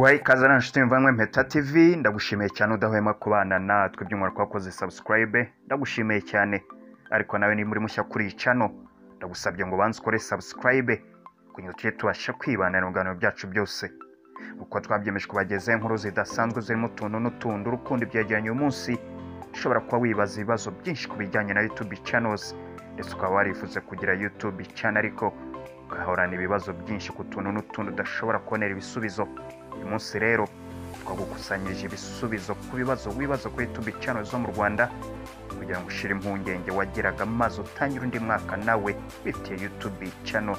Nguhaye ikaze na nshuti mvanywe Mpeta TV, ndagushimiye cyane udahwema kubana natwe by'umwihariko wakoze subscribe, ndagushimiye cyane. Ariko nawe ni muri mushya kuri iyi channel, ndagusabye ngo banze ukore subscribe kugira ngo tujye tubasha kwibana mu biganiro byacu byose. Uko twabyemeje kubagezaho inkuru zidasanzwe zirimo utuntu n'utundi, urukundo ibyegeranyo uyu munsi, ushobora kuba wibaza ibibazo byinshi ku bijyanye na YouTube channels, ndetse ukaba warifuza kugira YouTube channel ariko ugahorana ibibazo byinshi ku tuntu n'utundi udashobora kubonera ibisubizo. Uyu munsi rero twagukusanyirije ibisubizo ku bibazo wibaza kuri YouTube channel zo mu Rwanda kugira ngo ushire impungenge wagiraga maze utangire undi mwaka nawe wifitiye YouTube channel.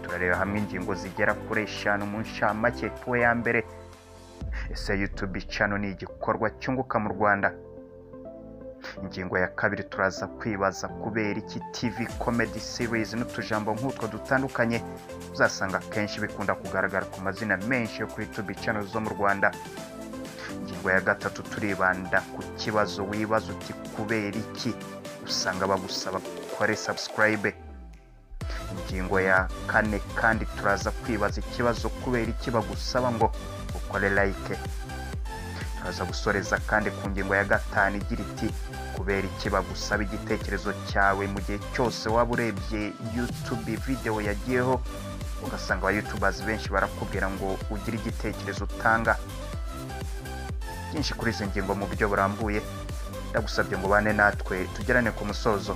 Turareba hamwe ingingo zigera kuri 5 mu nshamake. Po ya mbere, ese YouTube channel ni igikorwa cyunguka mu Rwanda? Ingingo ya kabiri, turaza kwibaza kubera iki TV comedy series n'utujambo nk'utwo dutandukanye uzasanga kenshi bikunda kugaragara ku mazina menshi yo kuri YouTube channel zo mu Rwanda. Ingingo ya gatatu, turibanda ku kibazo wibaza uti kubera iki usanga bagusaba gukore subscribe. Ingingo ya kane kandi turaza kwibaza ikibazo kubera iki bagusaba ngo ukore like. Turaza gusoreza kandi ku ngingo ya gatanu igira iti kubera iki bagusaba igitekerezo cyawe mu gihe cyose waba urebye YouTube video yagiyeho, ugasanga aba YouTubers benshi barakubwira ngo ugire igitekerezo utanga. Byinshi kuri izi ngingo mu buryo burambuye, ndagusabye ngo bane natwe tugerane ku musozo.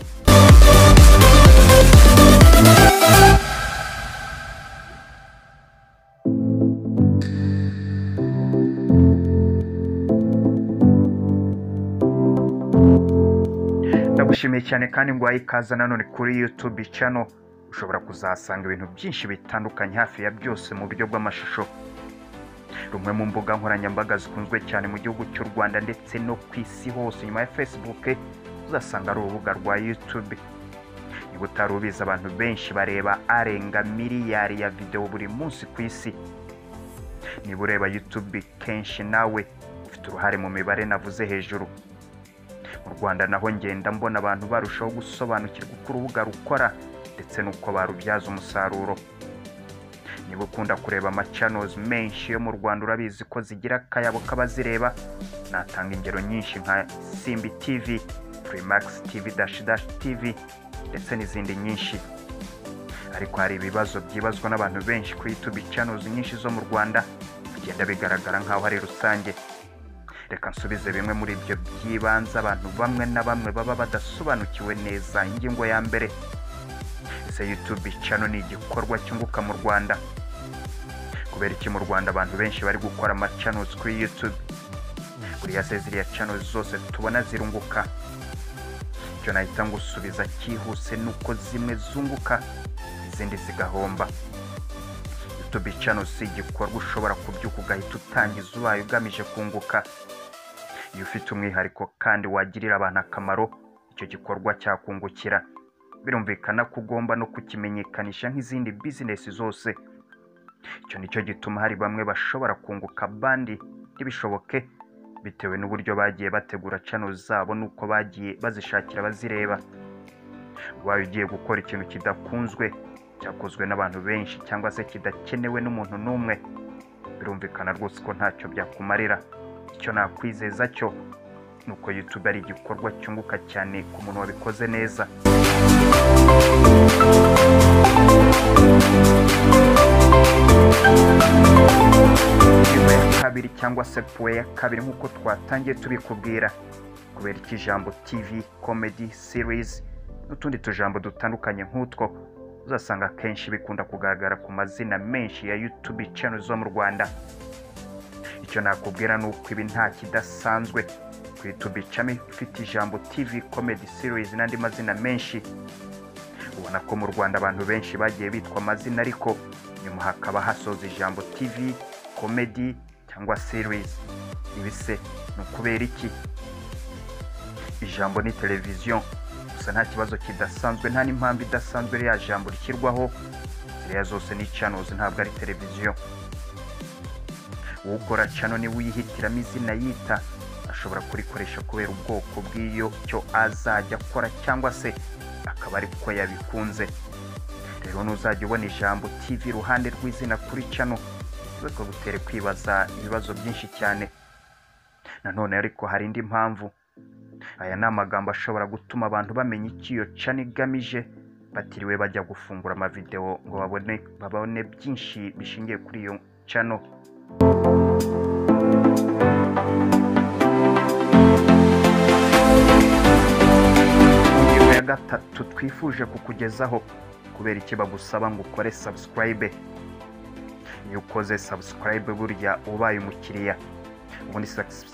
Ndagushimiye cyane kandi nguhaye ikaze nanone kuri YouTube channel. Ushobora kuzahasanga ibintu byinshi bitandukanye hafi ya byose mu buryo bw'amashusho. Rumwe mu mbuga nkoranyambaga zikunzwe cyane mu gihugu cy'u Rwanda ndetse no ku isi hose nyuma ya Facebook, uzasanga ari urubuga rwa YouTube. Niba utari ubizi, abantu benshi bareba arenga miliyari ya video buri munsi ku isi. Niba ureba YouTube kenshi nawe ufite uruhare mu mibare navuze hejuru. Mu Rwanda naho ngenda mbona abantu barushaho gusobanukirwa uko urubuga rukora ndetse n'uko barubyaza umusaruro. Niba ukunda kureba ama-channels menshi yo mu Rwanda, urabizi ko zigira akayabo k'abazireba. Natanga ingero nyinshi nka Simbi TV, Freemax TV, Dash Dash TV ndetse n'izindi nyinshi. Ariko hari ibibazo byibazwa n'abantu benshi kuri YouTube channels nyinshi zo mu Rwanda, bigenda bigaragara nk'aho ari rusange. Reka nsubize bimwe muri ibyo by'ibanze abantu bamwe na bamwe baba badasobanukiwe neza. Ingingo ya mbere, ese YouTube channel ni igikorwa cyunguka mu Rwanda? Kubera iki mu Rwanda abantu benshi bari gukora ama channels kuri YouTube? Buriya se ziriya channels zose tubona zirunguka? Icyo nahita ngusubiza cyihuse nuko zimwe zunguka izindi zigahomba. YouTube channel si igikorwa ushobora kubyuka ugahita utangiza ubaye ugamije kunguka. Iyo ufite umwihariko kandi wagirira abantu akamaro, icyo gikorwa cyakungukira. Birumvikana ko ugomba no kukimenyekanisha nk'izindi business zose. Icyo nicyo gituma hari bamwe bashobora kunguka abandi ntibishoboke, bitewe n'uburyo bagiye bategura channel zabo n'uko bagiye bazishakira bazireba. Ubaye ugiye gukora ikintu kidakunzwe, cyakozwe n'abantu benshi cyangwa se kidakenewe n'umuntu n'umwe, birumvikana rwose ko ntacyo byakumarira. Icyo nakwizeza cyo nuko YouTube ari igikorwa cyunguka cyane ku muntu wabikoze neza. Ingingo ya kabiri cyangwa se puwe ya kabiri nk'uko twatangiye tubikubwira, kubera iki ijambo TV comedy series n'utundi tujambo dutandukanye nk'utwo uzasanga kenshi bikunda kugaragara ku mazina menshi ya YouTube channel zo mu Rwanda. Icyo nakubwira ni uko ibi nta kidasanzwe ku YouTube channel ifite ijambo TV comedy series n'andi mazina menshi. Ubona ko mu Rwanda abantu benshi bagiye bitwa amazina ariko nyuma hakaba hasoza ijambo TV comedy cyangwa series. Ibi se ni ukubera iki? Ijambo ni televiziyo gusa, nta kibazo kidasanzwe, nta n'impamvu idasanzwe ririya jambo rishyirwaho. Ziriya zose ni channels, ntabwo ari televiziyo. Ukora channel niwe uyihitiramo izina yita, ashobora kurikoresha kubera ubwoko bw'iyo cyo azajya akora cyangwa se akaba ariko yabikunze. Rero nuzajya ubona ijambo TV iruhande rw'izina kuri channel, ntibikagutere kwibaza ibibazo byinshi cyane. Nanone ariko hari indi mpamvu. Aya ni amagambo ashobora gutuma abantu bamenya icyo iyo channel igamije batiriwe bajya gufungura amavideo ngo babone byinshi bishingiye kuri iyo channel. Ingingo ya gatatu twifuje kukugezaho, kubera iki bagusaba ngo ukore subscribe. Iyo ukoze subscribe burya ubaye umukiriya. Ubundi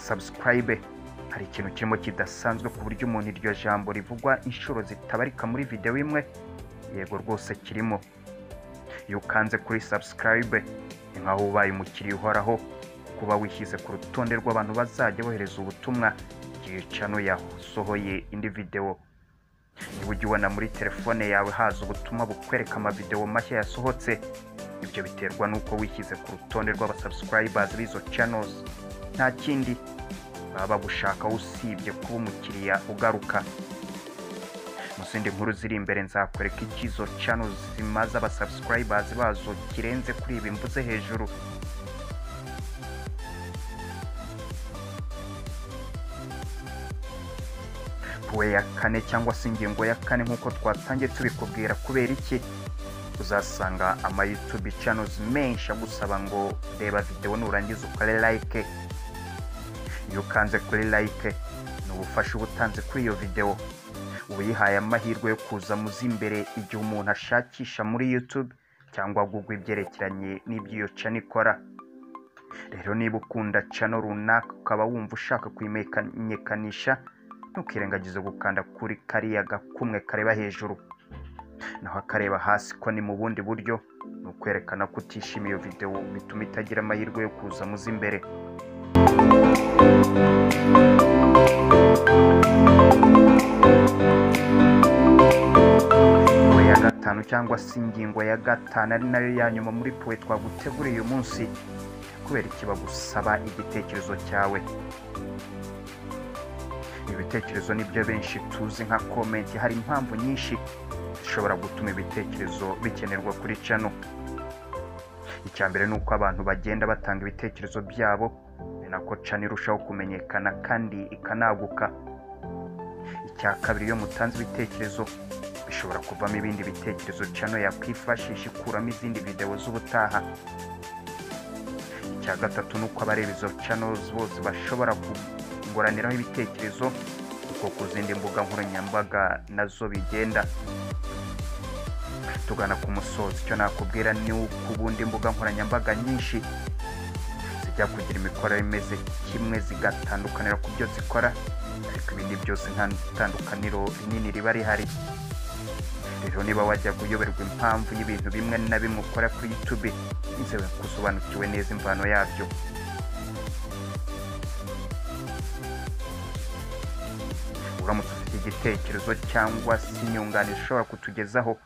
subscribe hari ikintu kirimo kidasanzwe ku buryo umuntu iryo jambo rivugwa inshuro zitabarika muri video imwe, yego rwose kirimo. Iyo ukanze kuri subscribe ni nkaho ubaye umukiriya uhoraho, kuba wishyize ku rutonde rw'abantu bazajya bohereza ubutumwa igihe channel yasohoye indi video. Niba ujya ubona muri telefone yawe haza ubutumwa bukwereka amavideo mashya yasohotse, ibyo biterwa n'uko wishyize ku rutonde rw'abasubscribers b'izo channels. Nta kindi baba bagushaka usibye kuba umukiriya ugaruka. Mu zindi nkuru ziri imbere nzakwereka icyo izo channels zimaze abasubscribers bazo kirenze kuri ibi mvuze hejuru. Puwe ya kane cyangwa se ingingo ya kane nk'uko twatangiye tubikubwira, kubera iki uzasanga ama YouTube channels menshi agusaba ngo reba video nurangiza ukore like. Iyo ukanze kuri like ni ubufasha uba utanze kuri iyo video, uba uyihaye amahirwe yo kuza mu z'imbere igihe umuntu ashakisha muri YouTube cyangwa Google ibyerekeranye n'ibyo iyo channel ikora. Rero niba ukunda channel runaka ukaba wumva ushaka kuyimenyekanisha, ntukirengagize gukanda kuri kariya gakumwe kareba hejuru. Naho akareba hasi ko ni mu bundi buryo, ni ukwerekana ko utishimiye iyo video bituma itagira amahirwe yo kuza mu z'imbere. Puwe ya gatanu cyangwa se ingingo ya gatanu ari nayo ya nyuma muri puwe twaguteguriye uyu munsi, kubera iki bagusaba igitekerezo cyawe. Ibitekerezo nibyo benshi tuzi nka comment. Hari impamvu nyinshi zishobora gutuma ibitekerezo bikenerwa kuri channel. Icya mbere ni uko abantu bagenda batanga ibitekerezo byabo, ni nako channel irushaho kumenyekana kandi ikanaguka. Icya kabiri, iyo mutanze ibitekerezo bishobora kuvamo ibindi bitekerezo channel yakwifashisha ikuramo izindi video z'ubutaha. Icya gatatu ni uko abareba izo channels bose bashobora kunguraniraho ibitekerezo, kuko ku zindi mbuga nkoranyambaga nazo bigenda. Tugana ku musozo, icyo nakubwira ni uko ubundi mbuga nkoranyambaga nyinshi zijya kugira imikorere imeze kimwe zigatandukanira ku byo zikora, ariko ibindi byose nta tandukaniro rinini riba rihari. Rero niba wajya kuyoberwa impamvu y'ibintu bimwe na bimwe ukora kuri YouTube, nizere ko usobanukiwe neza imvano yabyo. Uramutse ufite igitekerezo cyangwa se inyunganizi ushobora kutugezaho,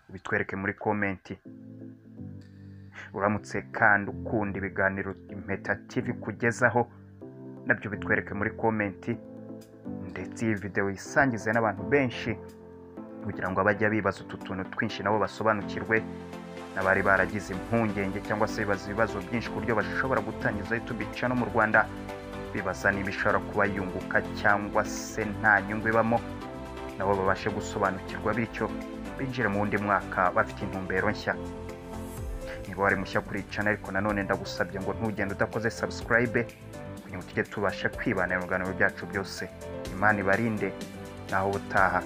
ubitwereke muri komenti. Uramutse kandi ukunda ibiganiro Impeta TV kugezaho, nabyo bitwereke muri komenti, ndetse iyi video yisangize n'abantu benshi kugira ngo abajya bibaza utu tuntu twinshi nabo basobanukirwe, n'abari baragize impungenge cyangwa se bibaza ibibazo byinshi ku buryo bashobora gutangiza YouTube channel mu Rwanda, bibaza niba ishobora kuba yunguka cyangwa se nta nyungu ibamo, nabo babashe gusobanukirwa, bityo binjire mu wundi mwaka bafite intumbero nshya. Niba wari mushya kuri channel ariko nanone ndagusabye ngo ntugende udakoze subscribe kugira ngo tujye tubashe kwibanira mu biganiro byacu byose. Imana ibarinde, naho ubutaha.